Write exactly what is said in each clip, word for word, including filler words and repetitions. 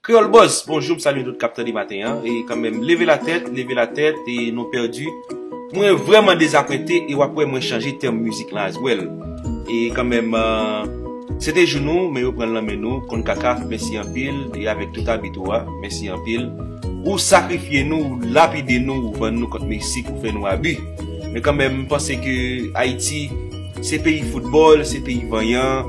Kreyòl Buzz, bonjou, m salye tout k ap tande maten an. E kanmenm, leve la tèt, leve la tèt, e nou pèdi. Mwen vrèman dezapwente e w ap wè mwen chanje tèm mizik lan as well. E kanmenm, se te jou nou, men yo pran l nan men nou. Concacaf, mèsi anpil, e avèk tout abit ou a, mèsi anpil. Ou sakrifye nou, ou lapide nou, ou vann nou kont Meksik, ou fè nou abi. Men kanmenm, m panse ke Ayiti, se peyi foutbòl, se peyi vanyan,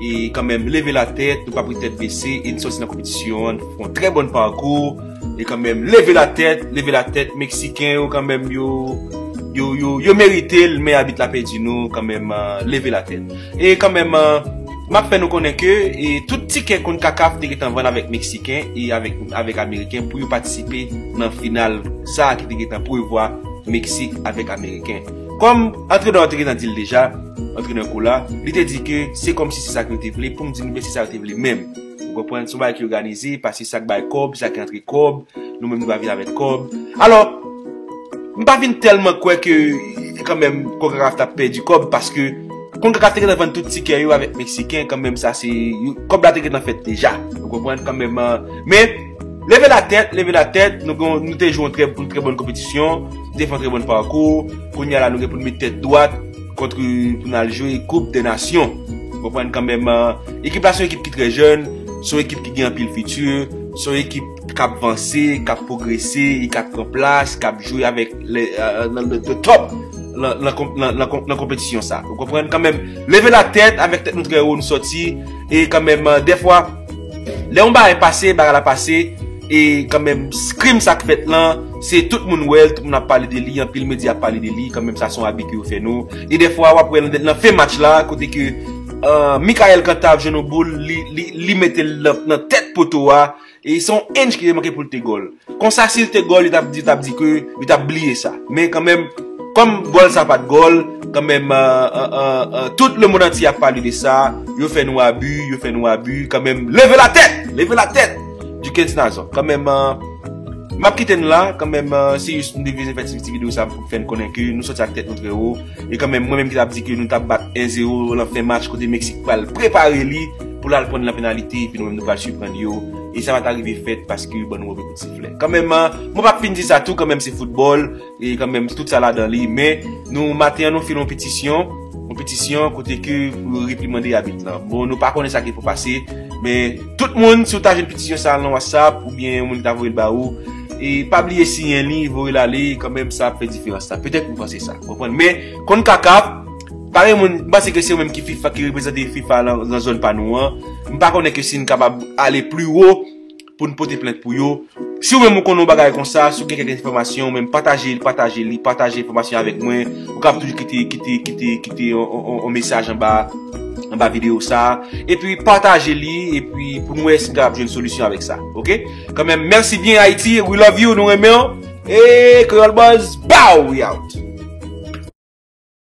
e kanmenm, leve la tèt, nou p ap ret tèt bese, e n sòti nan konpetisyon an, n fè yon trè bòn pakou, e kanmenm, leve la tèt, leve la tèt, Meksiken yo kanmenm, yo, yo, yo, yo merite l, men abit la pèdi nou, kanmenm, leve la tèt. E kanmenm, m ap fè nou konnen ke e tout tikè Concacaf te gentan vann avèk Meksiken e avèk, avèk Ameriken pou yo patisipe nan final sa a ki te gentan prevwa Meksik avèk Ameriken. Kòm antrenè an te gentan di l deja, antrenè Kola, li te di ke se kòmsi se sa ke yo te vle, pou m di nou byen se sa yo te vle menm. Ou konprann? Se yon bagay ki òganize, paske sa k bay kòb, sa ki antre kòb, nou menm nou pa vin avèk kòb. Alò, m pa vin tèlman kwè ke kanmenm Concacaf t ap pèdi kòb, paske Concacaf te gentan vann tout tikè yo avèk Meksiken, kanmenm sa se, kòb la te gentan fèt deja. Ou konprann? Kanmenm, men, leve la tèt, leve la tèt, nou, nou te jwe yon trè, yon trè bòn konpetisyon, nou te fè yon trè bòn pakou, kounye a la nou gen pou n met tèt dwat kont, pou n al jwe Koup dè Nasyon. Ou konprann? Kanmenm, ekip la se yon ekip ki trè jèn, se yon ekip ki gen anpil fiti, se yon ekip k ap vanse, k ap pwogrese, e k ap pran plas, k ap jwe avèk le, nan, nan, the top nan, nan, nan, nan, nan konpetisyon sa. Ou konprann? Kanmenm, leve la tèt, avèk tèt nou trè wo, nou sòti, e kanmenm, dèfwa, lè yon bagay pase, bagay la pase, e kanmenm, krim sa k fèt lan, se tout moun wè l, tout moun ap pale de li, anpil medya ap pale de li, kanmenm, sa se yon abi ke yo fè nou. E dèfwa, w ap wè nan, nan fen match la, kote ke, Michael Cantave jwenn yon boul, li, li, li mete l nan, nan tèt poto a, e se yon inch ki te manke pou l te gòl. Konsa, si l te gòl, li t ap di, t ap di ke li t ap bliye sa. Men kanmenm, kòm gòl sa pa t gòl, kanmenm, tout lemonn antye ap pale de sa, yo fè nou abi, yo fè nou abi, kanmenm, leve la tèt! Leve la tèt! Dickens Nazon. Kanmenm, m ap kite n la, kanmenm, se jis m te bezwen fè ti, ti videyo sa pou fè n konnen ke nou sòti ak tèt nou trè wo. E kanmenm, mwen menm ki t ap di ke nou t ap bat en zewo lan fen match kote Meksik pral prepare li pou l al pran nan penalite, epi nou menm nou pral siprann yo. E sa pa t arive fèt paske yo ban nou move kout siflè. Kanmenm, mwen p ap fin di sa tou, kanmenm se foutbòl, e kanmenm tout sa ladan li, men nou, maten an, nou file yon petisyon, yon petisyon kote ke pou yo reprimande abit lan. Bon, nou pa konnen sa ki pou pase, men tout moun, si w ta jwenn petisyon sa a nan WhatsApp, oubyen yon moun ki ta voye l ba ou, e pa bliye siyen li, voye l ale, kanmenm sa ap fè diferans la. Petèt nou panse sa, w konprann? Men, Concacaf, pa gen moun, m panse ke se yo menm ki fifa, ki reprezante fifa lan, lan zòn pa nou an. M pa konnen ke si n kapab ale pli wo pou n pote plent pou yo. Si w menm ou konnen yon bagay konsa, si w gen kèk enfòmasyon, ou menm pataje, pataje li, pataje enfòmasyon avèk mwen. Ou kapab toujou kite, kite, kite, kite yon, yon, yon, yon mesaj anba, anba videyo sa a. Epi pataje li, epi pou n wè si n kapab jwenn solisyon avèk sa. Oke? Kanmenm, mèsi byen Ayiti, we love you, nou renmen w. E Kreyòl Buzz, bow, we out.